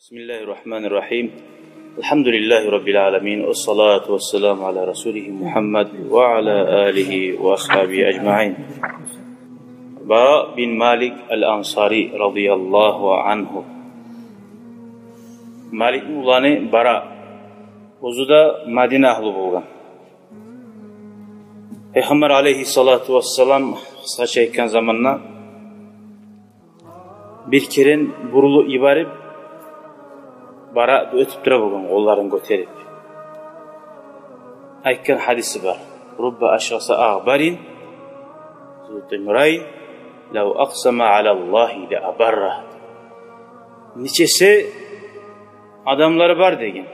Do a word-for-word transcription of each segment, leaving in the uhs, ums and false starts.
بسم الله الرحمن الرحيم. الحمد لله رب العالمين، والصلاة والسلام على رسوله محمد وعلى آله وأصحابه أجمعين. Бара бин Малик ал-Ансари радияллагьу ангьу. Маликни уланы Бара. Оьзю де Мадина агьлю болгъан. Пайхаммар алайгьиссалату вассалам, къысгъача айтгъан заманда, бир керен бурулуп йиберип, Бара да оьтюп тура болгъан, къолларын гётерип. Айтгъан гьадиси бар: رب أشعث أغبر ذي طمرين لو أقسم على الله لأبره. Нечесе адамлар бар деген.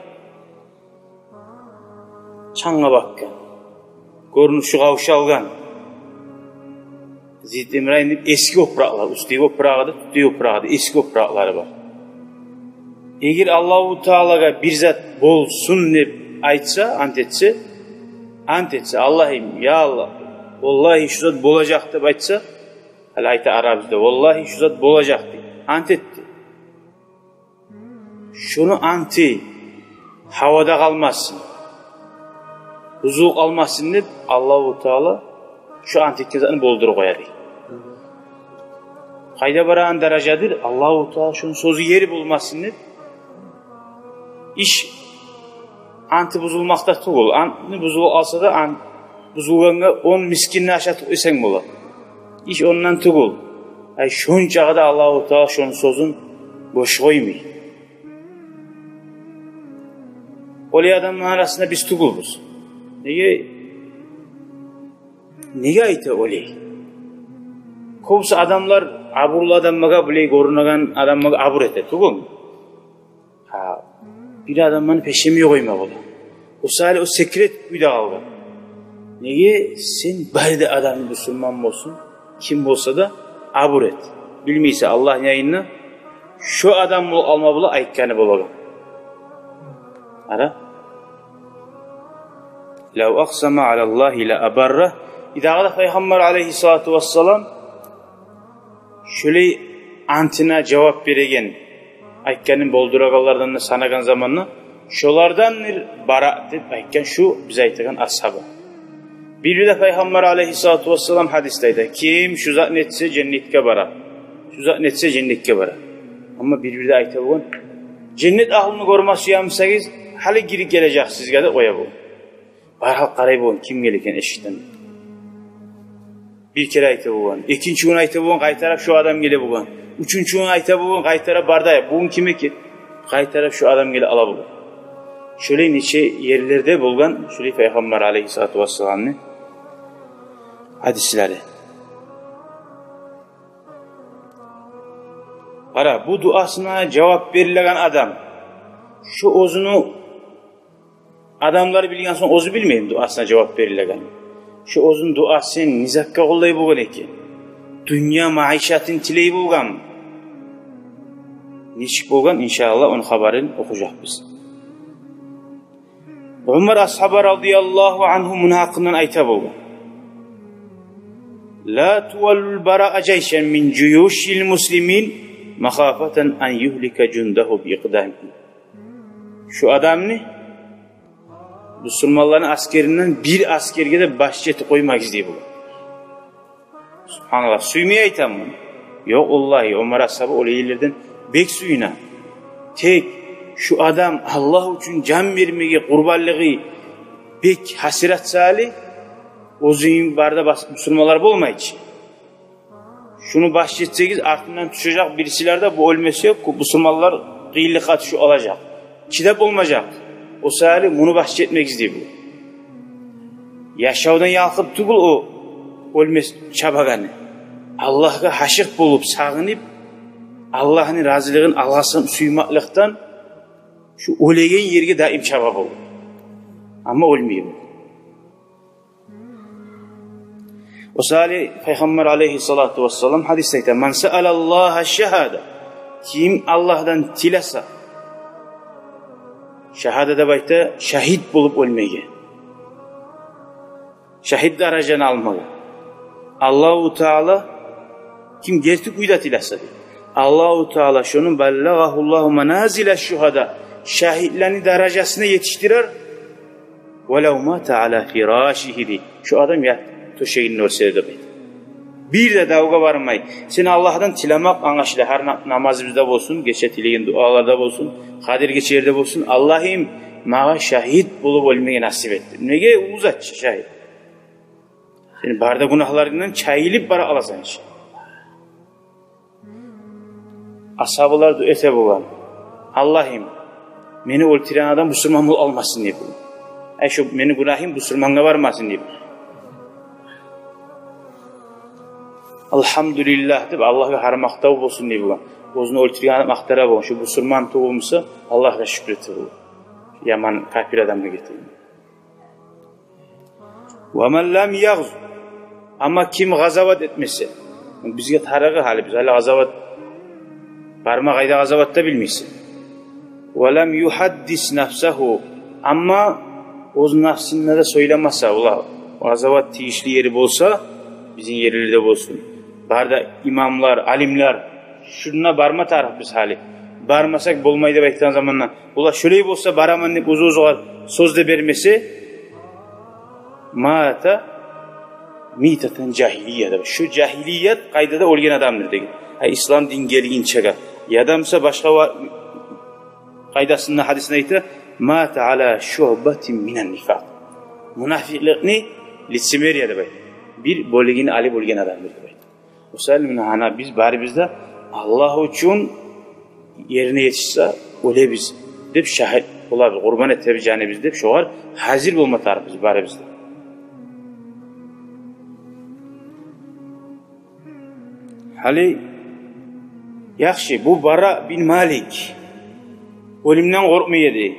Чангъа батгъан, гёрюнюшю къавшалгъан. Зи тимрайн деп эски опуракълар, уьстюндеги опурагъы да, тюпдеги опурагъы да эски опуракълары бар. Эгер Аллагьу Таалагъа бир зат болсун деп айтса, ант этсе, ант этсе, Аллагьым, я Аллагь, валлагьи, шу зат болажакъ деп айтса, гьали айта арабызда, валлагьи, шу зат болажакъ деп ант этди. Шуну анты гьавада къалмасын, бузулуп къалмасын деп, Аллагьу Таала шу ант этген затны болдуруп къоя дей. Къайда барагъан даражадыр, Аллагьу Таала шуну сёзю ери болмасын деп. Иш анты бузулмакъда тюгюл. Антны бузулуп къалса да, ант бузулгъангъа он мискинни ашатып къойсанг бола. Иш ондан тюгюл. Ай, шончакъы да Аллагьу Таала шону сёзюн бош къоймай. Олай адамланы арасында биз тюгюлбюз. Неге? Неге айта олай? Кёбюсю адамлар абурлу адамлагъа, булай гёрюнеген адамлагъа абур эте, тюгюлмю? Гьа, бир адамланы пешемей къойма бола. О саялы о секрет кюйде къалгъан. Неге? Сен бары да адамны, бусурман болсун, ким болса да, абур эт. Билмейсен Аллагьны янында шо адам болуп къалма бола айтгъаны болагъан. Ара. لو أقسم على الله لأبره. Дагъы да Пайхаммар алайгьиссалату вассалам шолай антына жавап береген, айтгъанын болдурагъанлардан да санагъан заманда, шолардандыр Бара деп айтгъан шу биз айтагъан асгьаба. Бир-бирде Пайхаммар алайгьиссалату вассалам гьадисде айта: ким шу затны этсе, женнетге бара. Шу затны этсе, женнетге бара. Амма бир-бирде айта болгъан: женнет агьлюню гёрме сюе бусагъыз, гьали гирип гележек сизге деп къоя болгъан. Барып къарай болгъан, ким геле экен эшикден. Бир керен айта болгъан, экинчи гюн айта болгъан, къайтарып шо адам геле болгъан. Уьчюнчю гюн айта болгъан, къайтарып, барды, бугюн ким экен? Къайтарып шо адам геле ала болгъан. Шолай нече ерлерде болгъан шолай Пайхаммар алайгьиссалату вассаламны гьадислери. Къара, бу дуасына жавап берилеген адам, шо оьзюню адамлар билген сонг, оьзю билмейми дуасына жавап берилеген? Шо оьзюню дуасын не затгъа къоллай болгъан экен? Дюнья маишатын тилей болгъанмы? Нечик болгъан, иншааллагь, ону хабарын охужакъбыз. Умар асгьаба радияллагьу ангьу муну гьакъындан айта болгъан: لا تولوا البراء جيشا من جيوش المسلمين مخافة أن يهلك جنده بإقدامه. Шу адамны бусурманланы аскеринден бир аскерге де башчы этип къоймагъыз дей бу. Субгьаналлагь, сюймей айтамы? Ёкъ, валлагьи, Умар асгьаба олай ерлерден бек сююне. Тек шу адам Аллагь учун жан бермеге къурбанлыгъы бек гьасирет саялы, оьзюню барда бас-, бусурманлар болмай чы. Шуну башчы этсегиз, артындан тюшежек бирисилер де, бу оьлмесе, бусурманлар къыйынлыкъгъа тюшюп къалажакъ. Чыдап болмажакъ. О саялы муну башчы этмегиз дей бу. Яшавдан ялкъып тюгюл о оьлме чабагъаны. Аллагьгъа гьашыкъ болуп, сагъынып, Аллагьны разилигин алгъасам сюймекликден шу оьлеген ерге даим чаба болду. Амма оьлмей бу. О саялы Пайхаммар алайгьиссалату вассалам гьадисде айта: من سأل الله الشهادة. Ким Аллагьдан тилесе, шагьада деп айта, шагьит болуп оьлмеге, шагьит даражаны алмагъа. Аллагьу Таала, ким герти кюйде тилесе дей, Аллагьу Таала шону «баллагъагьуллагьу маназила шугьада», шагьитлени даражасына етишдирер. «Валав мата ала фирашигьи», дей. Шо адам ят тёшегинде оьлсе де, деп айта. Бир де давгъа бармай. Сен Аллагьдан тилемек англашыла, гьар на-, намазыбызда болсун, гече тилеген дуаларда болсун, Къадир гечелерде болсун: «Аллагьым, магъа шагьит болуп оьлмеге насип эт», деп. Неге? Уллу зат чы шагьит. Сен бары да гюнагьларынгдан чайылып бара къаласан чы. Асгьабалар дуа эте болгъан: «Аллагьым, мени оьлтюрген адам бусурман болуп къалмасын», — деп. «Ай, шо мени гюнагьым бусурмангъа бармасын», — деп. «Алгьамдулиллагь», — деп, «Аллагьгъа гьар макътав болсун», — деп болгъан. Оьзюн оьлтюрген адам ахтара болгъан: «Шо бусурман тюгюл буса, Аллагьгъа шюкюр эте», — деп. Яман капир адамгъа гетеген. «Ва ман лам ягъз», амма ким къазават этмесе, бизге тарыгъы гьали, биз гьали къазават, барма къайда къазаватда, билмейсен. «Ва лам югьаддис нафсагьу», амма оьз нафсына да сёйлемесе, олай къазават тийишли ери болса, бизин ерлерде болсун, бары да имамлар, алимлер, шунда барма тарыкъ биз гьали. Бармасакъ болмай деп айтгъан заманда, олар шолай болса бараман деп оьз-оьзюне сёз де бермесе, «мата митатан жагьилия», деп. Шо жагьилият къайдада оьлген адамдыр деген. Гьа, ислам дин гелгинчеге. Яда буса башгъа ва-, къайдасында гьадисинде айта: «Мата ала шуъбатин минан нифакъ». Мунафикълыкъны, лицемерие деп айта, бир бёлюгюн алып оьлген адамдыр деп айта. О саялы муна гьана биз барыбыз да Аллагь учун, ерине етишсе, оьлебиз деп шагьит болабыз, къурбан этебиз жаныбызны деп, шогъар гьазир болма тарыкъбыз барыбыз да. Гьали, яхшы, бу Бара бин Малик оьлюмден къоркъмай эди.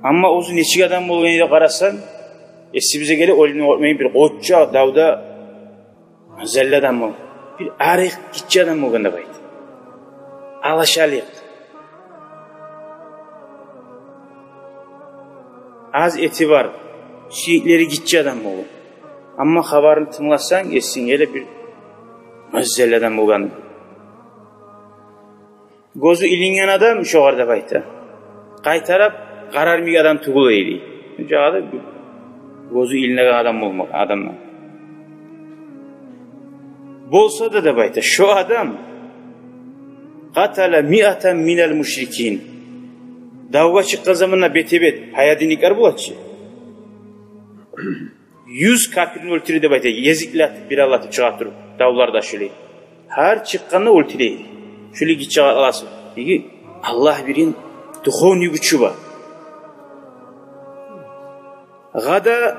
Амма оьзю нечик адам болгъан эди къарасанг, эсибизге геле, оьлюмден къоркъмайгъан бир къоччакъ, давда зелли адам болгъан. Бир арыкъ, гиччи адам болгъан деп айта. Алашалыкъ. Аз этибар, сюеклери гиччи адам болгъан. Амма хабарын тынгласанг, эсинге геле бир зелли адам болгъан. Гёзю илинген адам шогъар деп айта. Къайтарып къарармик адам тюгюл эди. Шунчакъы да гёзю илинеген адам болма, адамдан. Болса да деп айта, шо адам «къатала миатан минал мушрикин». Давгъа чыкъгъан заманда бетге-бет, поединокляр бола чы. Юз капирни оьлтюре деп айта, гезиклетип, биралатып чыгъа туруп, давларда шулай. Гьар чыкъгъанда оьлтюре. Шулай гиччи къараласы. Неге? Аллагь берген духовный гючю бар. «Гьада,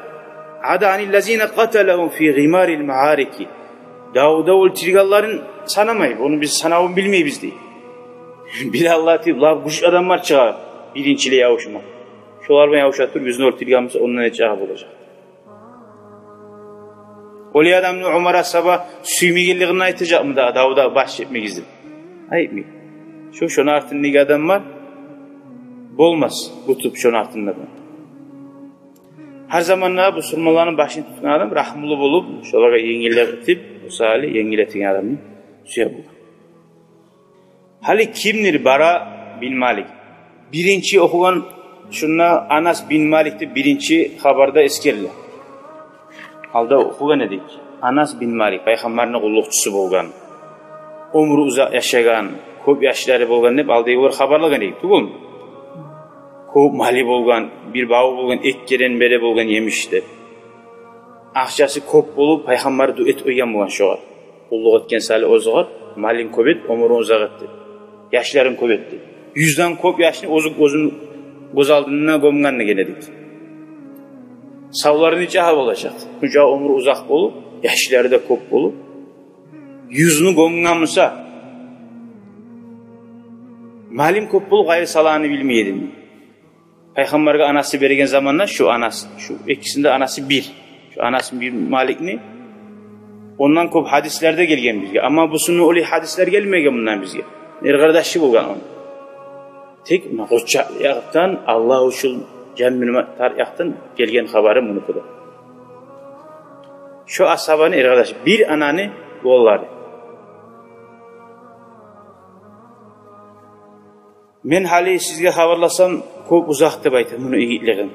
гьада аниллазина къаталагьум фи гъимарил маарики». Давда оьлтюргенлерин санамай, ону биз санавун билмейбиз дей. Биралатып, лап гючлю адамлар чыгъа, биринчилей ябушма. Шолар булан ябуша туруп, биzni оьлтюрген буса, ондан нечакъы болажакъ? Олай адамны Умар асгьаба сюймегенлигин айтажакъмы да, давда баш этмегиз деп? Айтмай. Шо, шону артындагъы адамлар болмас, утуп шону артында да. Гьар заманда бусурманланы башын тутгъан адам рагьмулу болуп, шолагъа енгиллик этип, о саялы енгил этеген адамны сюе болгъан. Гьали кимдир Бара бин Малик? Биринчи охугъан шунда Анас бин Малик деп биринчи хабарда эсгериле. Алда охугъан эдик. Анас бин Малик, Пайхаммарны къуллукъчусу болгъан. Оьмюрю узакъ яшагъан, кёп яшлары болгъан деп алда олар хабарлагъан эдик, тюгюлмю? Кёп малы болгъан, бир баву болгъан, эки керен бере болгъан емиш деп. Акъчасы кёп болуп, Пайхаммар дуа этип къойгъан болгъан шогъар. Къуллукъ этген саялы оьзюгер, малынг кёп эт, оьмюрюнг узакъ эт деп. Яшларынг кёп эт деп. Юзден кёп яшны оьзю, оьзюню гёз алдына гёмген деген эдик. Савлары нечакъы болажакъ? Шунчакъы оьмюрю узакъ болуп, яшлары да кёп болуп, юзню гёмген буса, малым кёп болуп, къайры салагъанны билмей эдим. Пайхаммаргъа анасы берген заманда, шу анасы, шу экисинде анасы бир. Шу Анас бин Маликни ондан кёп гьадислерде гелген бизге. Амма бусуну олай гьадислер гелмеген мундан бизге. Эркъардашы болгъан ону. Тек муна къоччакъ якъдан, Аллагь учун жан берме тарыкъ якъдан гелген хабары мунуку да. Шу асгьабаны эркъардашы, бир ананы уланлары. Мен гьали сизге хабарласам, кёп узакъ деп айта муну игитлигин.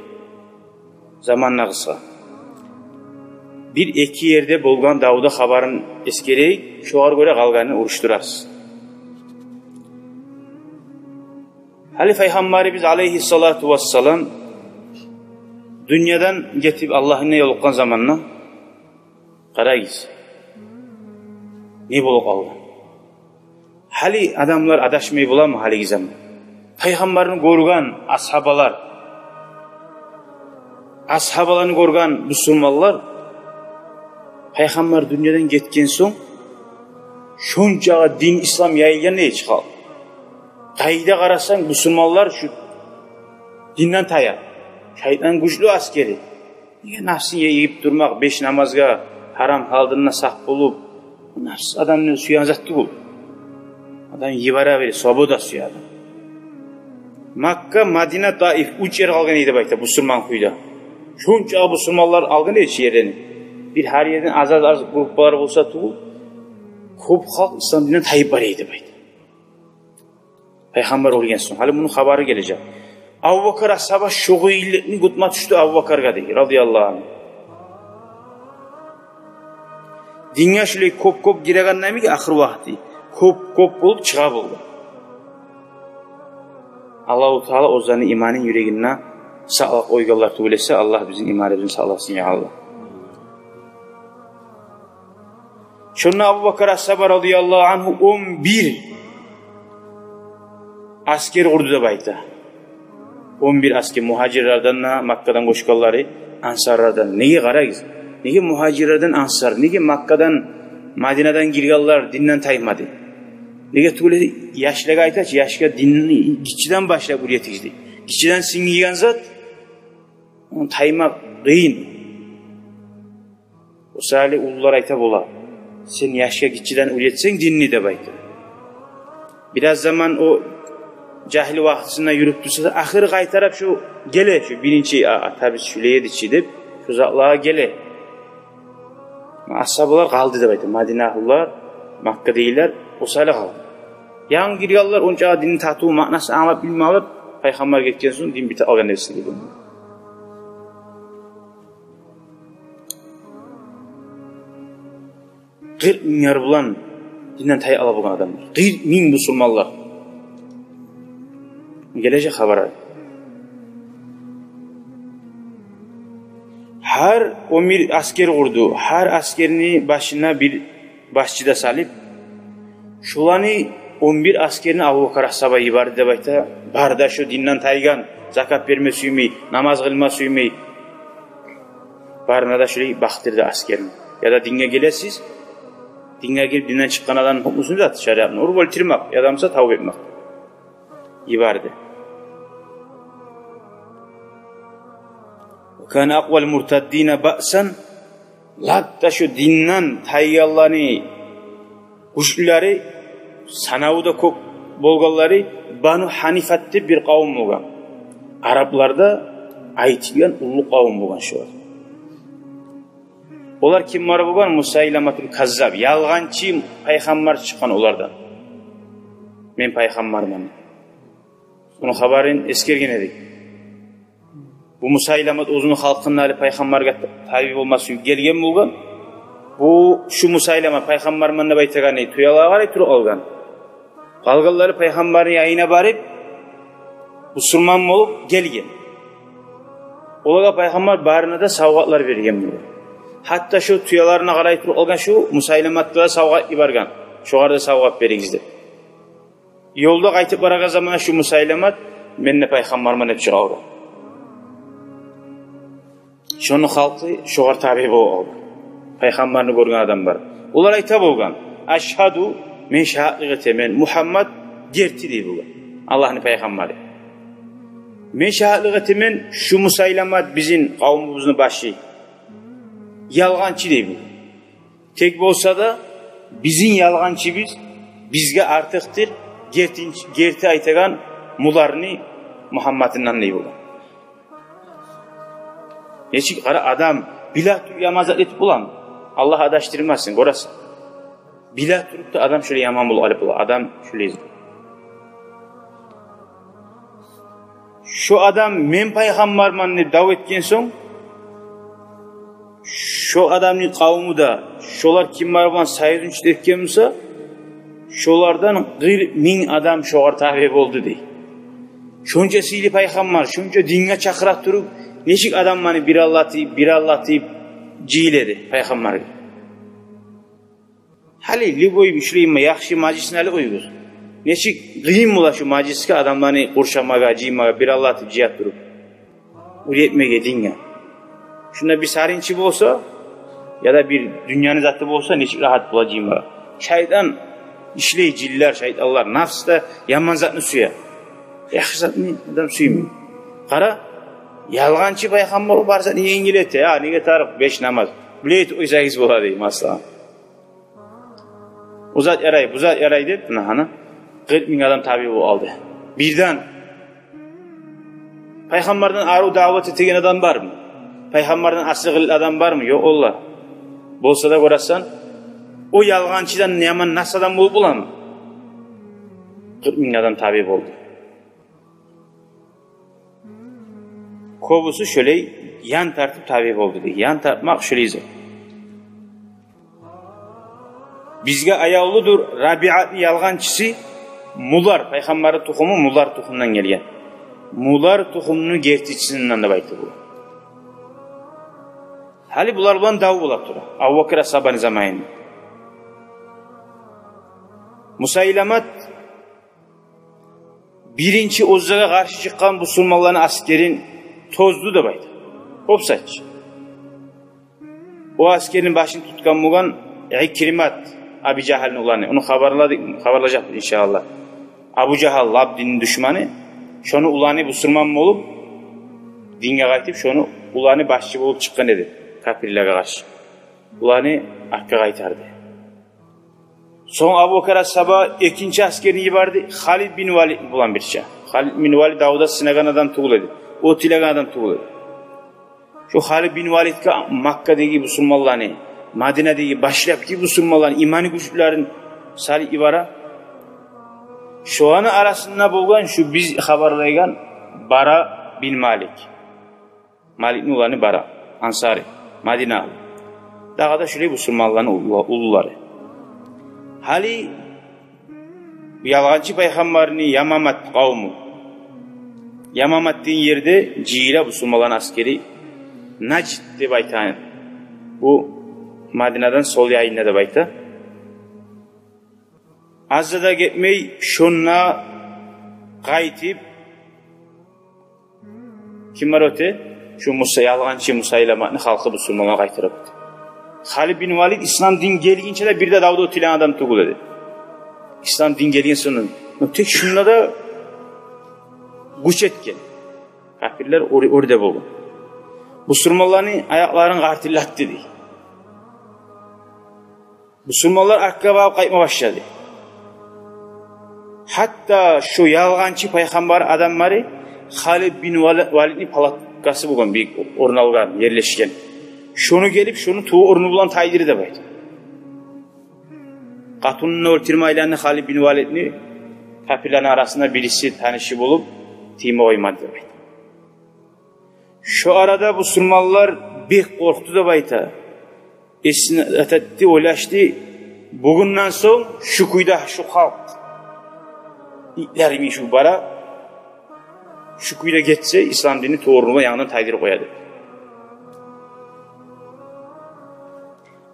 Заман да къысгъа. Бир-эки ерде болгъан давда хабарын эсгерейик, шогъар гёре къалгъанын уруштурарбыз. Гьали Пайхаммарыбыз алейгьиссалату вассалам дюньядан гетип, Аллагьына ёлукъгъан заманда, къарагъыз, не болуп къалгъан. Гьали адамлар адашмай боламы гьалиги заман? Пайхаммарны гёрген асгьабалар, асгьабаланы гёрген бусурманлар, Пайхаммар дюньядан гетген сонг, шончакъы дин ислам яйылгъан эди чи халкъ. Къайда къарасанг, бусурманлар шу динден тая. Шайтан гючлю аскери. Неге напсын егип турмакъ, беш намазгъа, гьарам-гьалалдан сакъ болуп? Напс адамны сюеген зат тюгюл. Адам йибере бере, свобода сюе адам. Макка, Мадина, Таиф, уьч ер къалгъан эди деп айта бусурман кюйде. Шончакъы бусурманлар алгъан эди чи ерлени. Бир гьар ерден аз-аз-аз группалар болса тюгюл, кёп халкъ ислам динден тайып бара эди деп айта. Пайхаммар оьлген сонг, гьали муну хабары гележек. Абубакар асгьаба шу къыйынлыкъны гютме тюшдю Абубакаргъа, дей, радияллагьу ангьу. Динге шулай кёп-кёп гиреген йимик, ахыр вакъти кёп-кёп болуп чыгъа болгъан. Аллагьу Таала оьзлени иманын юрегинде сакълап къойгъанлар тюгюл эсе, Аллагь бизин иманыбызны сакъласын, я Аллагь. Шонда Абубакар асгьаба радияллагьу ангьу он бир аскер къурду деп айта. Он бир аскер, мугьажирлерден де, Маккадан гёчгенлери, ансарлардан. Неге, къарагъыз? Неге мугьажирлерден ансар? Неге Маккадан, Мадинадан гиргенлер динден таймады? Неге тюгюл эсе, яшлагъа айта чы, яшгъа динни гиччиден башлап уьйретигиз, дей. Гиччиден сингийген зат, ону таймакъ къыйын. О саялы уллулар айта бола: «Сен яшгъа гиччиден уьйретсенг динни», — деп айта. Бираз заман о жагьил вакътисинде юрюп турса да, ахыры къайтарып шу геле, шу биринчи а-, атабыз шулай эди чи деп, шу затлагъа геле. Асгьабалар къалды деп айта, мадинагьлулар, маккадагъылар, о саялы къалды. Янгы гиргенлер ончакъы динни татыву, маънасын англап билмей къалып, Пайхаммар гетген сонг дин битип къалгъан деп эсине геле. Къыркъ минглер булан динден тайып къала болгъан адамлар. Къыркъ минг бусурманлар. Гележек хабар. Гьар он бир аскер къурду. Гьар аскерни башына бир башчы да салып, шуланы, он бир аскерни Абубакар асгьаба йиберди деп айта. Бары да шу динден тайгъан, закат берме сюймей, намаз къылма сюймей, барына да шулай бакъдырды аскерин. Яда динге гелесиз, динге гирип, динден чыкъгъан адамны гьукмусу да шариатны: уруп оьлтюрмек, яда буса тавба этмек. Йиберди. وكان أقوى المرتدين بأسا, лап да шу динден тайгъанланы гючлюлери, санаву да кёп болгъанлары Бану Гьанифат деп бир къавум болгъан. Арапларда айтылгъан уллу къавум болгъан шулар. Олар кимлер болгъан? Мусайламатул Каззаб, ялгъанчы пайхаммар чыкъгъан олардан. «Мен пайхаммарман». Муну хабарын эсгерген эдик. Бу Мусайламат оьзюню халкъындан гьали пайхаммаргъа таби болма сюйюп гелген болгъан. Бу, шу Мусайламат, пайхаммарман деп айтагъаны, тюелеге къарай туруп къалгъан. Къалгъанлары пайхаммарны янына барып, бусурман болуп гелген. Олагъа пайхаммар барына да савгъатлар берген болгъан. Гьатта шу тюелерине къарай туруп къалгъан шу Мусайламатгъа да савгъат йиберген. «Шогъар да савгъат беригиз», — деп. Ёлда къайтып барагъан заманда шу Мусайламат: «Мен де пайхаммарман», — деп чыгъа болгъан. Шону халкъы шогъар таби болуп къалды. Пайхаммарны гёрген адам бар. Олар айта болгъан: «Ашгьаду, мен шагьатлыкъ этемен, Мугьаммат герти», — дей болгъан, — «Аллагьны пайхаммары. Мен шагьатлыкъ этемен, шу Мусайламат, бизин къавумубузну башы, ялгъанчы», — дей болгъан. Тек болса да, бизин ялгъанчыбыз бизге артыкъдыр гертин-, герти айтагъан Мударны, Мугьамматындан, дей болгъан. Нечик, къара, адам биле туруп яман зат этип боламы? Аллагь адашдырмасын, гёресен. Биле туруп да адам шолай яман болуп къалып бола. Адам шолай. Шо адам «мен пайхаммарман» деп дав этген сонг, шо адамны къавуму да, шолар ким бар булан союзничать этген буса, шолардан къыркъ минг адам шогъар табиъ болду дей. Шонча сыйлы пайхаммар, шонча динге чакъыра туруп, нечик адамланы бир Аллагь тип, бир Аллагь тип жыйыла эди пайхаммаргъа? Гьали любой ишлейми, яхшы мажлисни алып къоюгъуз. Нечик къыйын бола шу мажлисге адамланы къуршамагъа, жыймагъа, бир Аллагь тип жыя туруп, уьйретмеге динге. Шунда бир сарынчы болса, яда бир дюньяны заты болса, нечик рагьат бола жыймагъа. Шайтан ишлей, жинлер, шайтанлар, нафс да яман затны сюе. Яхшы затны адам сюймей. Къара, ялгъанчы пайхаммар, о бар затны енгил эте. Я, неге тарыкъ беш намаз? Биле этип къойсагъыз бола дей, масала. О зат ярай, бу зат ярай деп, муна гьана, къыркъ минг адам табиъ болуп алды. Бирден пайхаммардан арив даъват этеген адам бармы? Пайхаммардан асил къылыкълы адам бармы? Ёкъ, олар. Болса да гёресен, о ялгъанчыдан яман нас адам болуп боламы? Къыркъ минг адам табиъ болду. Кёбюсю шолай ян тартып табиъ болду дей. Ян тартмакъ шолай зат. Бизге аявлудур Рабиатны ялгъанчысы Мудар, пайхаммарны тухуму Мудар тухумдан гелген. Мудар тухумну гертичисинден деп айтды бу. Гьали булар булан дав бола тура Абубакр асгьабаны заманында. Мусайламат биринчи оьзлеге къаршы чыкъгъан бусурманланы аскерин тозду деп айта. Кёп сачы. О аскерни башын тутгъан болгъан Икримат, Аби Жагьалны уланы. Ону хабарладыкъ, хабарлажакъбыз, иншааллагь. Абу Жагьал, лап динни душманы, шону уланы бусурман болуп, динге къайтып, шону уланы башчы болуп чыкъгъан эди капирлеге къаршы. Уланы артгъа къайтарды. Сонг Абубакр асгьаба экинчи аскерни йиберди, Халид бин Валид булан бирче. Халид бин Валид давда сынагъан адам тюгюл эди. О тилеген адам тюгюл эди. Шо Халид бин Валидге Маккадагъы бусурманланы, Мадинадагъы башлапгъы бусурманланы иманы гючлюлерин салып йибере. Шоланы арасында болгъан шу биз хабарлайгъан Бара бин Малик. Маликни уланы Бара, ансари, Мадина. Дагъы да шулай бусурманланы уллу-, уллулары. Гьали бу ялгъанчы пайхаммарны Ямамат къавму. Ямамат деген ерде жыйыла бусурманланы аскери, Нажд деп айтагъан. Бу Мадинадан сол янында деп айта. Аз да гетмей, шонда къайтып, ким бар оьте? Шу Муса, ялгъанчы Мусайламатны халкъы бусурмангъа къайтарып оьте. Халид бин Валид ислам дин гелгинче де бир де давда оьтюлеген адам тюгюл эди. Ислам дин гелген сонг, но тек шунда да гюч этген. Капирлер оьр-, оьрде болгъан. Бусурманланы аякъларын къартыллатды дей. Бусурманлар артгъа багъып къайтма башлады. Гьатта шо ялгъанчы пайхаммар адамлары Халид бин Вали-, Валидни палаткасы болгъан, бир орун алгъан, ерлешген. Шону гелип, шону тувра орну булан тайдырды деп айта. Къатынын да оьлтюрме айланды Халид бин Валидни, капирлени арасында бириси, танышы болуп, тийме къоймады деп айта. Шо арада бусурманлар бек къоркъду деп айта. Эсине зат этди, ойлашды: «Бугюнден сонг шу кюйде шу халкъ, итлер йимик шу бара, шу кюйде гетсе, ислам динни тувра орну булан янгыдан тайдырып къояды.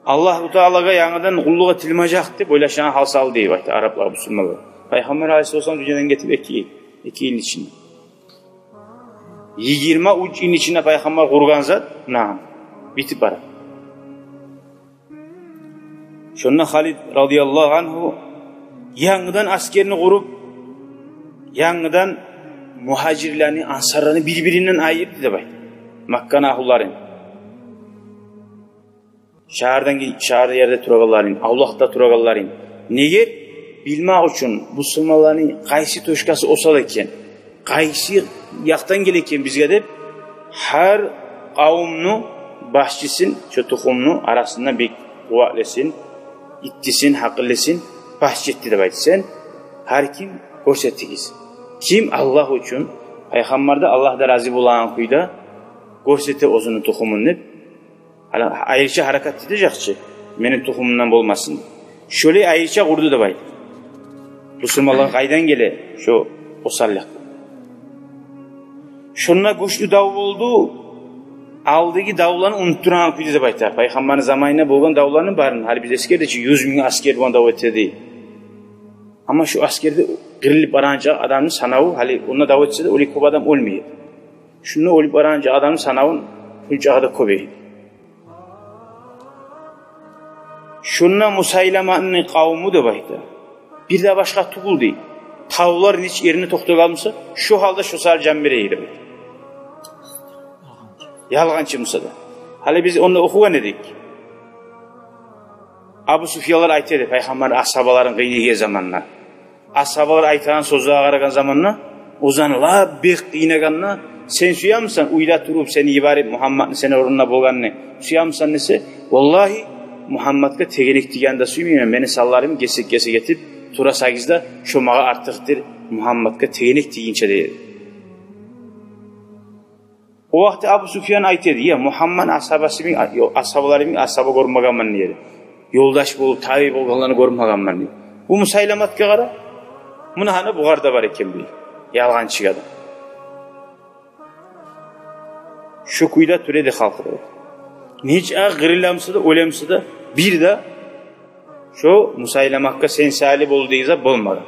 Аллагьу Таалагъа янгыдан къуллукъ этилмежек», — деп ойлашагъан гьал салды деп айта араплар, бусурманлар. Пайхаммар алайгьиссалам дюньядан гетип эки йыл, эки йылны ичинде. Йигирма уьч йылны ичинде пайхаммар къургъан зат, нагьам, битип бара. Шонда Халид радияллагьу ангьу янгыдан аскерни къуруп, янгыдан мугьажирлени, ансарланы бир-биринден айырды деп айта. Макканы агьлуларын. Шагьардан ки-, шагьар ерде турагъанларын, авлакъда турагъанларын. Неге? Билмек учун, бусурманланы къайсы точкасы осал экен, къайсы якъдан геле экен бизге деп, гьар къавумну башчысын, шо тухумну арасында бек къуватлысын, иттисин, гьакъыллысын башчы этди деп айта. Сен, гьар ким, гёрсетигиз, ким Аллагь учун Пайхаммар да, Аллагь да рази болагъан кюйде гёрсете оьзюню тухумун деп, гьали айрыча гьаракат этежек чи, мени тухумумдан болмасын. Шолай айрыча къурду деп айта. Бусурманлагъа къайдан геле шо осаллыкъ? Шонда гючлю дав болду. Алдагъы давланы унутдурагъан кюйде деп айта. Пайхаммарны заманында болгъан давланы барын, гьали биз эсгердик чи, юз минг аскер булан дав этеди. Амма шо аскерде къырылып барагъанча адамны санаву, гьали онда дав этсе де, оьле кёп адам оьлмей. Шунда оьлюп барагъанча адамны санавун шунчагъа да кёбейди. Шунда Мусайламатны къавму деп айта. Бир де башгъа тюгюл дей. Тавлар нечик ерине токътагъан буса, шо гьалда шо саялы жан бере эди деп айта. Ялгъанчы буса да. Гьали биз онда охугъан эдик. Абу Суфьянлар айта эди пайхаммар асгьабаларын къыйнайгъан заманда. Асгьабалар айтагъан сёзлеге къарагъан заманда, оьзлени лап бек къыйнагъанда: «Сен сюемисен уьйде туруп, сени йиберип, Мугьамматны сени орнунга болгъанны сюемисен?» — десе, «Валлагьи, Мугьамматгъа тегенек тийгенни де сюймеймен, мени санларым гесек-гесек этип турасагъыз да, шо магъа артыкъдыр, Мугьамматгъа тегенек тийгинче», — дей эди. О вакъти Абу Суфьян айта эди: «Я, Мугьамматны асгьабасы йимик, асгьабалары йимик асгьаба гёрмегенмен, — дей эди. — Ёлдаш болуп, табий болгъанланы гёрмегенмен», — дей. Бу Мусайламатгъа къара, муна гьана бугъар да бар экен бир ялгъанчы адам. Шо кюйде тура эди халкъы да. Нече къырыла буса да, оьле буса да, бир де шо Мусайламатгъа «сен саялы болду» деген зат болмагъан.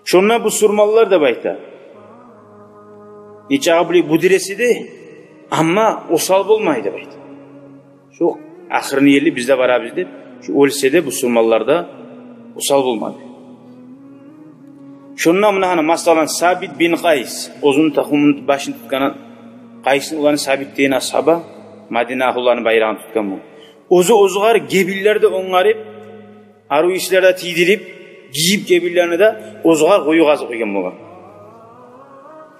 Шонда бусурманлар деп айта. Нечакъы булай бюдюресе де, амма осал болмай деп айта. Шо ахырына ерли биз де барабыз деп, шо оьлсе де бусурманлар да осал болмады. Шонда муна гьана, масала, Сабит бин Къайс, оьзюню тахумун башын тутгъан, Къайсны уланы Сабит деген асгьаба, Мадина агьлуланы байрагъын тутгъан бу. Оьзю оьзюгер гебинлер де онгарып, арив ишлер де тийдирип, гийип гебинлерин де, оьзюгер къую къазып къойгъан болгъан.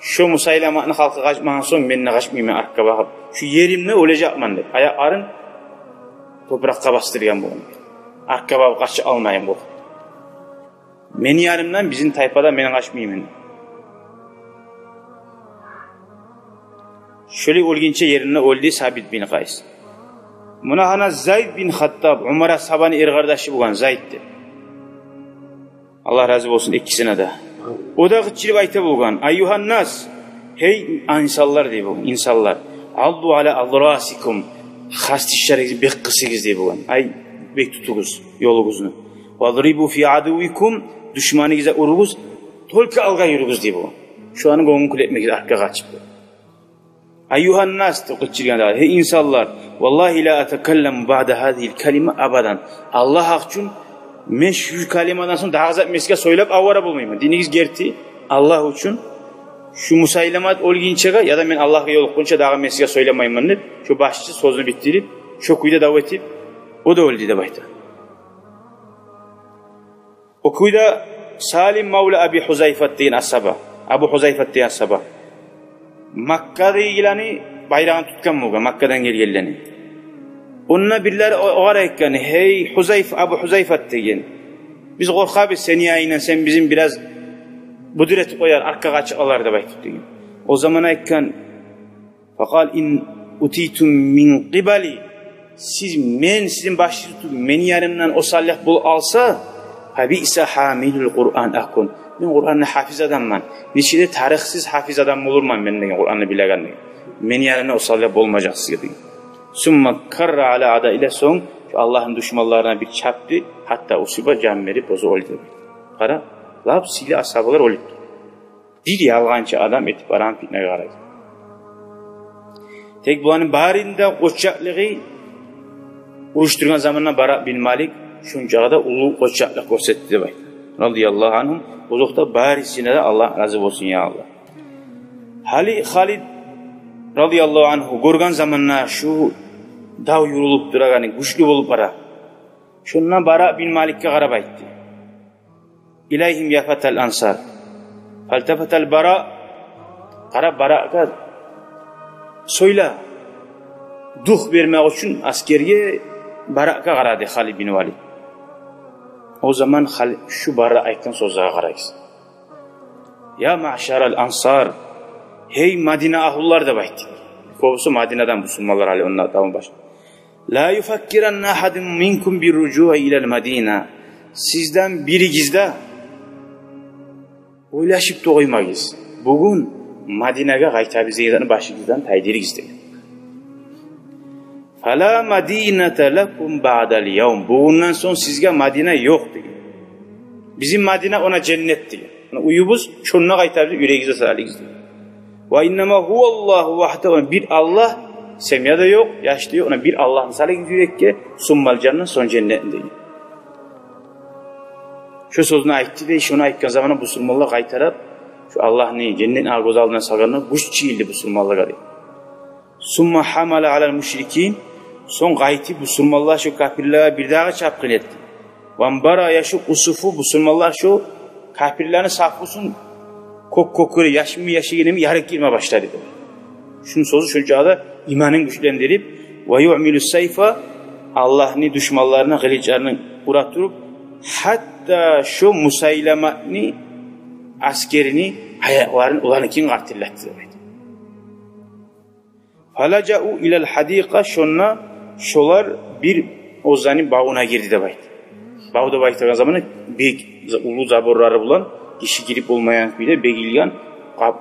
Шо Мусайламатны халкъы къачмагъан сонг, мен де къачмайман артгъа багъып, шу еримде оьлежекмен деп, аякъларын топуракъгъа басдыргъан болгъан. Артгъа багъып къача алмайым болгъан. Мени янымдан, бизин тайпадан мен къачмайман. Шолай оьлгинче еринде оьлдю Сабит бин Къайс. Муна гьана Зайд бин Хаттаб, Умар асгьабаны эркъардашы болгъан Зайд деп. Аллагь рази болсун экисине де. О да къычырып айта болгъан: «Айюгьаннас, гьей инсанлар, — дей болгъан, — инсанлар, — адду ала адрасикум, хас тишлеригизни бек къысыгъыз, — дей болгъан. — Ай, бек тутугъуз ёлугъузну. Вадрибу фи адувикум, душманыгъызгъа уругъуз, только алгъа юрюгъюз, — дей болгъан. — Шоланы гёнгюн кюл этмегиз артгъа къачып». «Айюгьаннас, — деп къычыргъан дагъы, — гьей инсанлар, валлагьи ла атакалламу баъда гьазигьил калима абадан. Аллагь гьакъ учун, мен шу калимадан сонг дагъы зат мен сизге сёйлеп авара болмайман. Динигиз герти, Аллагь учун, шу Мусайламат оьлгинчеге, яда мен Аллагьгъа ёлукъгъунча дагъы мен сизге сёйлемеймен», — деп, шо башчы сёзюн битдирип, шо кюйде дав этип, о да оьлдю деп айта. О кюйде Салим мавла Аби Гьузайфат деген асгьаба, Абу Гьузайфат деген асгьаба, Маккадагъыланы байрагъын тутгъан болгъан, Маккадан гелгенлени. Онда бирлери о-, огъар айтгъан: «Гьей Гьузайф, Абу Гьузайфат, — деген, — биз къоркъабыз сени янынгдан, сен бизин бираз бюдюр этип къояр, артгъа къачып алар», — деп айтып деген. О заман айтгъан: «Факъал ин утитум мин къибали, сиз, мен сизин башчы тутуп, мени янымдан осаллыкъ болуп алса, фабиса гьамилул Къуръан акун. Мен Къуръанны гьафиз адамман. Нечик де тарыкъсыз гьафиз адам болурман мен, — деген, — Къуръанны билеген, — деген. — Мени янымдан осаллыкъ болмажакъ сизге», — деген. Сумма карра ала аъдаиллагь, сонг шо Аллагьны душманларына бир чапды, гьатта усиба, жан берип, оьзю оьлдю. Къара, лап сыйлы асгьабалар оьлюп тура. Бир ялгъанчы адам этип барагъан питнагъа къарагъыз. Тек буланы барыны да къоччакълыгъы, уруш тургъан заманда Бара бин Малик шунчагъа да уллу къоччакълыкъ гёрсетди деп айта. Радияллагьу ангьум, озокъда, барысына да Аллагь рази болсун, я Аллагь. Гьали Халид, радияллагьу ангьу, гёрген заманда шу дав юрюлюп турагъаны, гючлю болуп бара. Шунда Бара бин Маликге къарап айтды: «Илайгьим я фатал ансар». Фалтафатал Бара, къара, Барагъа сёйле, дух бермек учун аскерге Барагъа къарады Халид бин Валид. О заман Хали-, шу Бара айтгъан сёзлеге къарайсыз. «Я маъшарал ансар, гьей Мадина агьлулар», — деп айтды. Кёбюсю Мадинадан бусурманлар гьали онда, таман баш. «Ла юфаккиранна агьадун минкум бирружуъи илал Мадина». Сизден биригиз де ойлашып да къоймагъыз, бугюн Мадинагъа къайтабыз деген затны башыгъыздан тайдырыгъыз деген. «Фала мадината лакум баъдал явм». Бугюнден сонг сизге Мадина ёкъ деген. Бизин Мадина она женнет деген. Она уьюбюз, шонда къайтабыз, юрегигизге салыгъыз деген. «Ва иннама гьуваллагьу вагьдагьу». Бир Аллагь, семья да ёкъ, яш да ёкъ. Она бир Аллагьны салыгъыз юрекге, суммал жанна, сонг женнетни деген. Шо сёзню айтды дей, шону айтгъан заманда бусурманлар къайтарып, шо Аллагьны женнетни гёз алдына салгъанда, гюч жыйылды бусурманлагъа дей. «Сумма гьамала алал мушрикин». Сонг къайтып бусурманлар шо капирлеге бирдагъы чапгъын этди. «Ванбара яшукъу суфуф», бусурманлар шо капирлени сафусун кёк-кёкюре, яшмы яшыгъын йимик ярып гирме башлады дей. Шону сёзю шончакъы да иманын гючлендирип, «ва юъмилу сайфа», Аллагьны душманларына къылычларын ура туруп, гьатта шо Мусайламатны асгерини аякъларын оланыкин къартыллатды деп айта. «Фалажау илал гьадикъа», шонда шолар бир оьзлени бавуна гирди деп айта. Бав деп айтагъан заманда бек уллу заборлары булан, гиши гирип болмайгъан кюйде бегилген къап,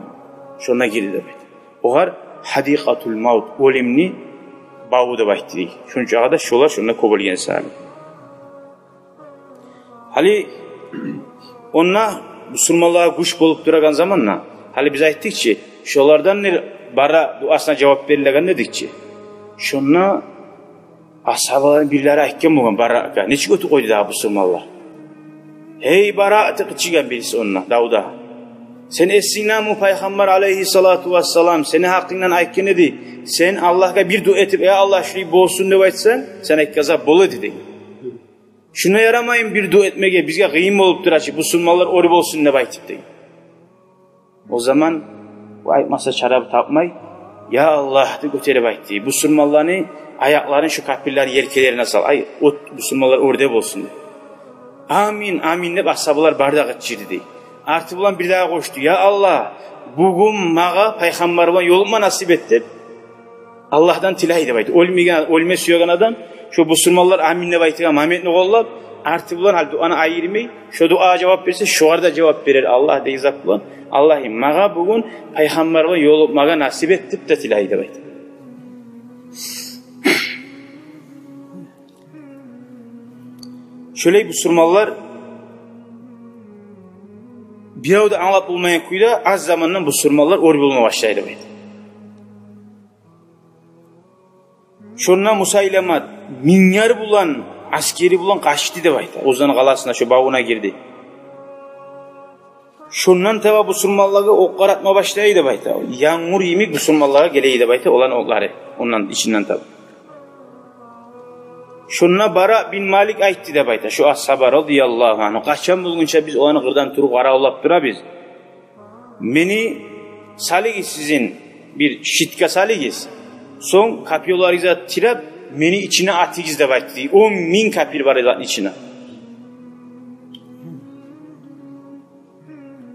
шонда гирди деп айта. Огъар «гьадикъатул мавт», оьлюмню баву деп айтды дей. Шончакъы да шолар шонда кёп оьлген саялы. Гьали онда бусурманлагъа гюч болуп турагъан заманда, гьали биз айтдыкъ чы, шолардан бир Бара дуасына жавап берилеген дедик чи. Шонда асгьабаланы бирлери айтгъан болгъан Барагъа, нечик оьтюп къойду дагъы бусурманлар. «Гьей Бара», — деп къычыргъан бириси онда давда. «Сен эсингдеми, Пайхаммар алайгьиссалату вассалам сени гьакъынгдан айтгъан эди, сен Аллагьгъа бир дуа этип, "Эй Аллагь, шулай болсун", деп айтсанг, сен айтгъан зат бола эди», — деген. «Шунда ярамаймы бир дуа этмеге, бизге къыйын болуп тура чы, бусурманлар оьр болсун деп айтып», — деген. О заман бу айтмаса чара тапмай, «Я Аллагь», — деп гётерип айтды, «бусурманланы аякъларын шо капирлени елкелерине сал, ай, от, бусурманлар оьрде болсун», — деп. «Амин, амин», — деп асгьабалар бары да къычырды дей. Арты булан бир дагъы къошду: «Я Аллагь, бугюн магъа Пайхаммар булан ёлукъма насип эт», — деп Аллагьдан тилей деп айта. Оьлмеген, оьлме сюеген адам шо бусурманлар «амин» деп айтагъан моментни къоллап, арты булан гьали дуаны айырмай, шо дуагъа жавап берсе, шогъар да жавап берер Аллагь деген зат булан. «Аллагьым, магъа бугюн Пайхаммар булан ёлукъмагъа насип эт», — деп де тилей деп айта. Шолай бусурманлар бирев де англап болмайгъан кюйде аз замандан бусурманлар оьр болма башлай деп айта. Шонда Мусайламат минглер булан, асгери булан къачды деп айта. Оьзлени къаласына, шо бавуна гирди. Шондан таба бусурманлагъа окъ къаратма башлай деп айта. Янгур йимик бусурманлагъа гелей деп айта оланы окълары. Ондан ичинден таба. Шонда Бара бин Малик айтды деп айта, шо асгьаба, радияллагьу ангьу: «Къачан болгъунча биз оланы къырдан туруп къаравуллап турабыз? Мени салыгъыз сизин бир щитге салыгъыз. Сонг копьёларыгъызны тиреп, мени ичине атыгъыз», — деп айтды. Он минг капир бар эди ичинде.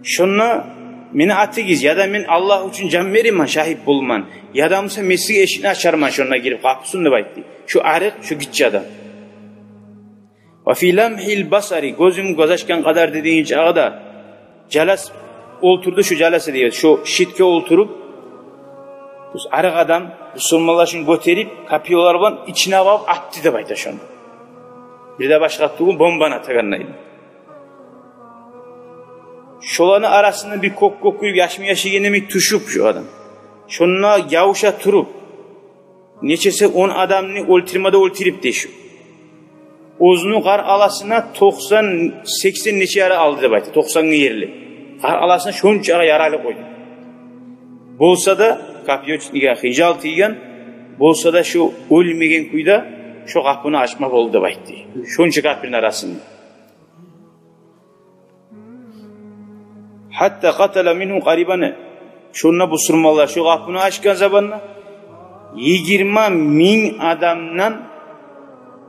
«Шонда мени атыгъыз, яда мен Аллагь учун жан беремен, шагьит болман, яда буса мен сизге эшикни ачарман, шонда гирип къапусун», — деп айтды шо арыкъ, шо гиччи адам. «Ва фи ламгьил басари», гёзюм гёз ачгъан къадар дедигинчи агъада жалас олтурду, шо жаласа деген, шо щитге олтуруп, бу арыкъ адам бусурманлар шону гётерип, копьёлар булан ичине багъып атды деп айта шону. Бир де башгъа тюгюл, бомбаны атагъандай. Шоланы арасында бир кёк-кёкюрюк, яшмы яшыгъын йимик тюшюп шо адам, шонда явуша туруп, нечесе он адамны оьлтюрме де оьлтюрюп дей шо. Оьзюню къаркъарасына токъсан, сексен нече яра алды деп айта, токъсангъа ерли. Къаркъарасына шончакъы яра алып къойду. Болса да, копьёчнигге хынжал тийген, болса да шо оьлмеген кюйде шо къапуну ачма болду деп айтды. Шонча капирни арасында. «Гьатта къатала мингьум къарибан». Шонда бусурманлар шо къапуну ачгъан заманда йигирма минг адамдан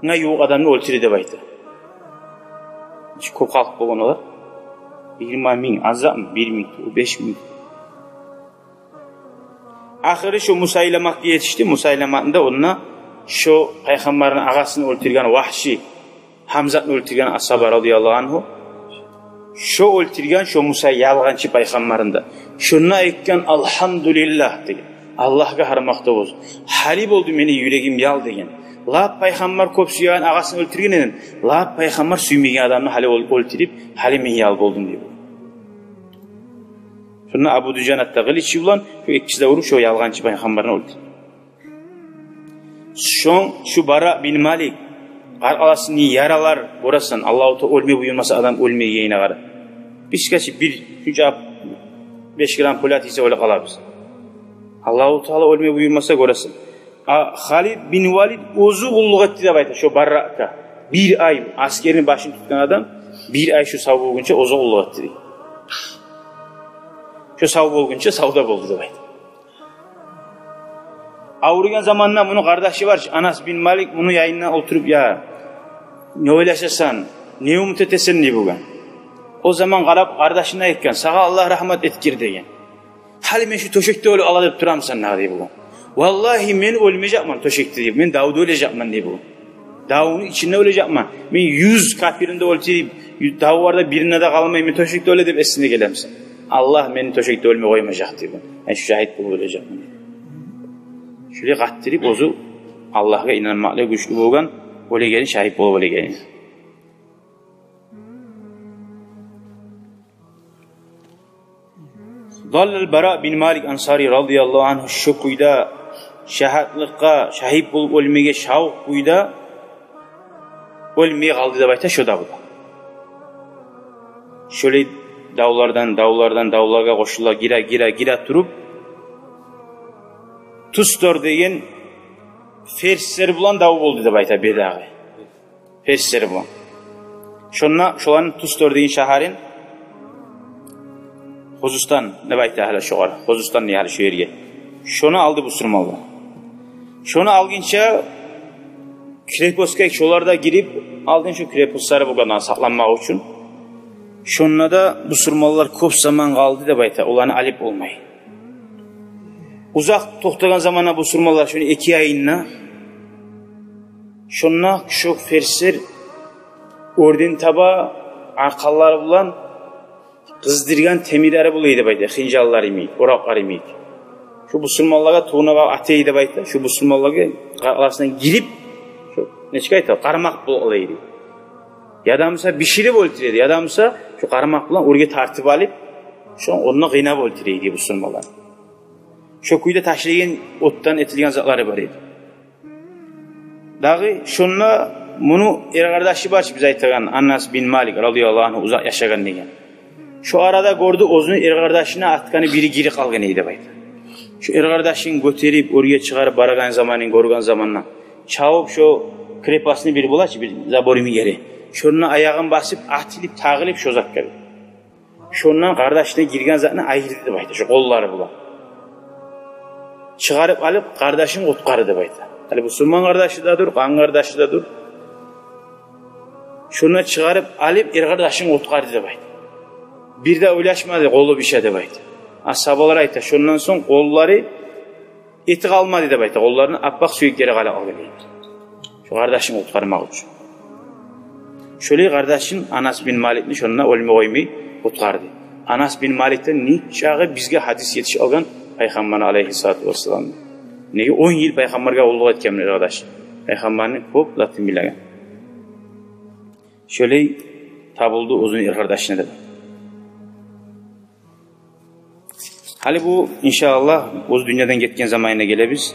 ювукъ адамны оьлтюре деп айта. Кёп халкъ болгъан олар. Йигирма минг, аз затмы? Бир минг, беш минг. Ахыры шо Мусайламагъа етишди. Мусайламаны да онда шо пайхаммарны агъасын оьлтюрген Вагьши, Гьамзатны оьлтюрген асгьаба радияллагьу ангьу, шо оьлтюрген шо Муса ялгъанчы пайхаммарны да. Шонда айтгъан: «Алгьамдулиллагь», — деген. «Аллагьгъа гьар макътав болсун. Гьали болду мени юрегим ял», — деген. «Лап пайхаммар кёп сюеген агъасын оьлтюрген эдим. Лап пайхаммар сюймеген адамны гьали оьл-, оьлтюрюп, гьали мен ял болдум», — деп. Шонда Абу Дужанат да къылычы булан, шо экиси де уруп, шо ялгъанчы пайхаммарны оьлтюрдю. Шон, шу Бара бин Малик, къаркъарасыны яралар, гёресен, Аллагьу Таала оьлме буюрмаса, адам оьлмейгенине къара. Биз гече бир, шунча беш грамм пуля тийсе, оьле къалабыз. Аллагьу Таала оьлме буюрмаса, гёресен. А Халид бин Валид оьзю къуллукъ этди деп айта шо Барагъа. Бир ай, асгерни башын тутгъан адам, бир ай шо сав болгъунча оьзю къуллукъ этди дей. Шо сав болгъунча савда болду деп айта. Авругъан заманда муну къардашы бар чы, Анас бин Малик, муну янында олтуруп: «Я, не ойлашасан, не умут этесен?» — дей болгъан. О заман къарап, къардашына айтгъан: «Сагъа Аллагь рагьмат этгир», — деген. «Гьали мен шу тёшекде оьлюп къала деп турамысан дагъы?» — дей болгъан. «Валлагьи, мен оьлмежекмен тёшекде, — дей, — мен давда оьлежекмен», — дей болгъан. «Давну ичинде оьлежекмен. Мен юз капирни де оьлтюрюп, ю-, давларда биринде де къалмай, мен тёшекде оьле деп эсине гелемисен? Аллагь мени тёшекде оьлме къоймажакъ», — дей болгъан. «Мен шу шагьит болуп оьлежекмен», — дей. Шулай къаттырып, оьзю Аллагьгъа инанмакълы, гючлю болгъан, оьлегени, шагьит болуп оьлегени. Даллал Бара бин Малик Ансари радияллагьу ангьу шо кюйде шагьатлыкъгъа, шагьит болуп оьлмеге шавкъ кюйде оьлмей къалды деп айта шо давда. Шолай давлардан, давлардан, давлагъа къошула гире, гире, гире туруп, Тустар деген ферслер булан дав болду деп айта бир дагъы. Ферслер булан. Шонда шоланы Тустар деген шагьарын, Хузустан деп айта гьали шогъар. Хузустан дей гьали шо ерге. Шону алды бусурманлар. Шону алгъынча крепостгъа шолар да гирип, алдын шо крепостлары болгъан сакъланмакъ учун. Шонда да бусурманлар кёп заман къалды деп айта, оланы алып болмай. Узакъ токътагъан заманда бусурманлар шону эки айында, шонда шо ферслер оьрден таба аркъанлары булан къыздыргъан темирлери бола эди деп айта, хынжаллар йимик, оракълар йимик. Шо бусурманлагъа тувунагъа ата эди деп айта, шо бусурманлагъа арасына гирип, шо нечик айта, къармакъ бола эди. Яда буса биширип оьлтюре эди, яда буса шо къармакъ булан оьрге тартып алып, шо онда къыйнап оьлтюре эди бусурманлар. Шо кюйде ташлагъан, отдан этилген затлары бар эди. Дагъы шонда муну эркъардашы бар чы, биз айтагъан Анас бин Малик радияллагьу ангьу, узакъ яшагъан деген. Шо арада гёрдю, оьзюню эркъардашына атгъаны бири гирип къалгъан эди деп айта. Шо эркъардашын гётерип, оьрге чыгъарып барагъан заманын гёрген заманда, чабып шо крепостну бир бола чы, бир забор йимик ери, шонда аягъын басып, атылып, тагъылып шо затгъа. Шондан къардашына гирген затны айырды деп айта, шо къоллары булан. Чыгъарып алып, къардашын къутгъарды деп айта. Гьали бусурман къардашы да дюр, къан къардашы да дюр. Шондан чыгъарып алып, эркъардашын къутгъарды деп айта. Бир де ойлашмады къолу бир шей деп айта. Асгьабалар айта, шондан сонг къоллары эти къалмады деп айта, къолларыны аппакъ сюеклери къала къалгъан эди. Шо къардашын къутгъармакъ учун. Шолай къардашын, Анас бин Маликни, шонда оьлме къоймай къутгъарды. Анас бин Маликден нечакъы бизге гьадис етишип алгъан Пайхаммарны алайгьиссалату вассалам. Неге, он йыл Пайхаммаргъа къуллукъ этген бир къардаш. Пайхаммарны кёп затын билеген. Шолай табулду оьзюню эркъардашына деп. Гьали бу, иншааллагь, оьзю дюньядан гетген заманына гелебиз.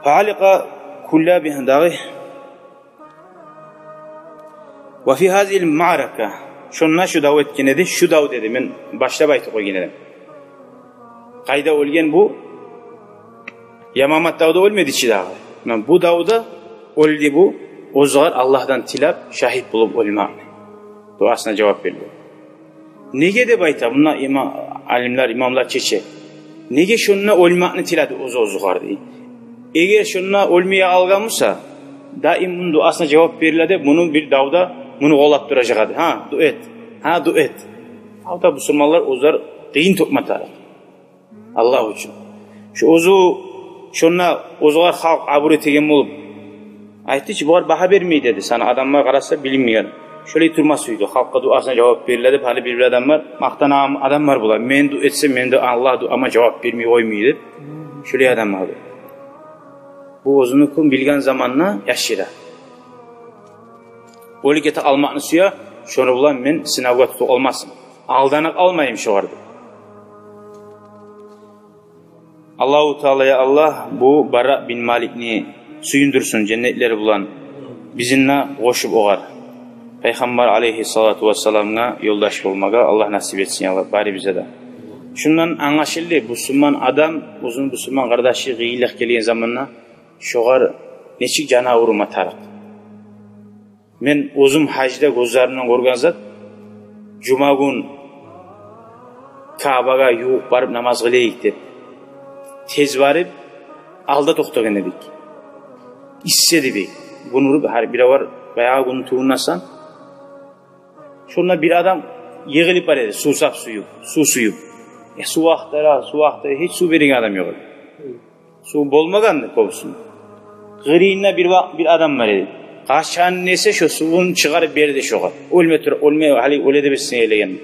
Фааликъа кулла бигьи дагъы. Ва фи гьазигьил маърака. Шонда шу дав этген эди, шу дав деди, мен башлап айтып къойгъан эдим. Къайда оьлген бу? Ямамат давда оьлмеди чи дагъы. Муна бу давда оьлдю бу, оьзюгер Аллагьдан тилеп, шагьит болуп оьлмакъны. Дуасына жавап берди. Неге деп айта, мунда има-, алимлер, имамлар чече. Неге шонда оьлмакъны тиледи оьзю-, оьзюгер дей. Эгер шонда оьлмей къалгъан буса, даим муну дуасына жавап бериле деп, муну бир давда муну къоллап туражакъ эди. Гьа, дуа эт. Гьа, дуа эт. Гьатта бусурманлар оьзлер къыйын тёкме тарыкъ Аллагь учун. Шо оьзю, шонда оьзюне халкъ абур этеген болуп, айтды чы, булар багьа бермей деди. Сагъа адамлар къараса билинмеген. Шолай турма сюйдю. Халкъгъа дуасына жавап бериле деп, гьали бир-бир адамлар, макътанагъан адамлар булар. Мен дуа этсем, мен де Аллагь дуама жавап бермей къоймай деп. Шолай адамлар. Бу оьзюнюкин билген заманда яшыра. Оьлюп гете алмакъны сюе, шону булан мен сынавгъа тутуп алмасын. Алданып алмайым шогъар деп. Аллагьу Таала, я Аллагь, бу Бара бин Маликни сююндюрсюн женнетлери булан, бизин де къошуп огъар. Пайхаммар алейгьиссалату вассаламгъа ёлдаш болмагъа Аллагь насип этсин, я Аллагь, барыбызгъа да. Шундан англашылды, бусурман адам оьзюню бусурман къардашы къыйынлыкъ гелген заманда шогъар нечик жаны аврума тарыкъ. Мен оьзюм гьажда гёзлеримден гёрген зат, жума гюн Каабагъа ювукъ барып намаз къылайыкъ деп, тез барып, алда токътагъан эдик. Исси эди бек. Гюн уруп, гьар бир авар баягъы гюнню тувунасан. Шонда бир адам йыгъылып бара эди, сувсап сююп, сув сююп. Э, сув акътара, сув акътара, гьеч сув береген адам ёкъ эди. Сув болмагъан эди кёбюсюнде. Къырыйында бир ва-, бир адам бар эди. Къачан эсе шо сувун чыгъарып берди шогъар. Оьлме тура, оьлме, гьали оьле деп эсинге гелеген.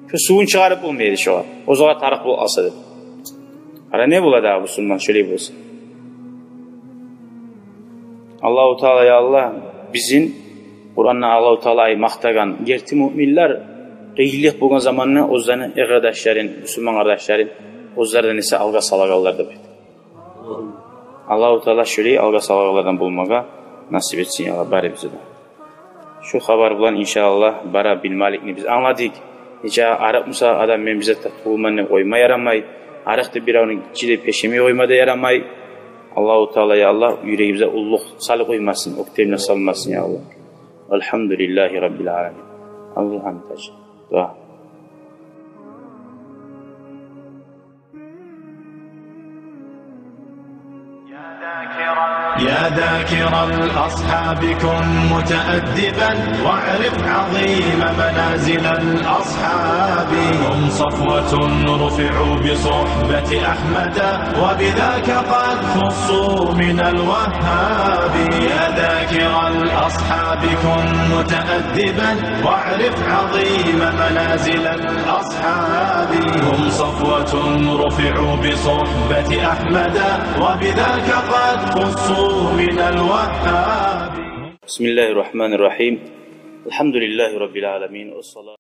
Шо сувун чыгъарып болмай эди шогъар, оьзюне тарыкъ болуп къалса деп. Къара, не бола дагъы бусурман шолай болса. Аллагьу Таала, я Аллагь, бизин, Къуранда Аллагьу Таала ай макътагъан герти муъминлер къыйынлыкъ болгъан заманда оьзлени эр къардашларын, бусурман къардашларын оьзлерден эсе алгъа салагъанлар деп айта. Аллагьу Таала шолай алгъа салагъанлардан болмагъа насип этсин, я Аллагь, барыбызгъа да. Шу хабар булан, иншааллагь, Бара бин Маликни биз англадыкъ. Нече арыкъ буса адам, мен бир зат да тувулман деп къойма ярамай. Арыкъ деп биревню гиччи деп яшамай къойма да ярамай. Аллагьу Таала, я Аллагь, юрегибизге уллулукъ салып къоймасын, оьктемлик салмасын, я Аллагь. Альгьамдулиллагьи раббил аламин. Аллагь антаж. Дуа. يا ذاكر الأصحاب كن متأدبا، واعرف عظيم منازل الأصحاب. هم صفوة رفعوا بصحبة أحمد، وبذاك قد خصوا من الوهاب. يا ذاكر الأصحاب كن متأدبا، واعرف عظيم منازل الأصحاب. هم صفوة رفعوا بصحبة أحمد، وبذاك قد خصوا من الوهاب. بسم الله الرحمن الرحيم. الحمد لله رب العالمين. والصلاة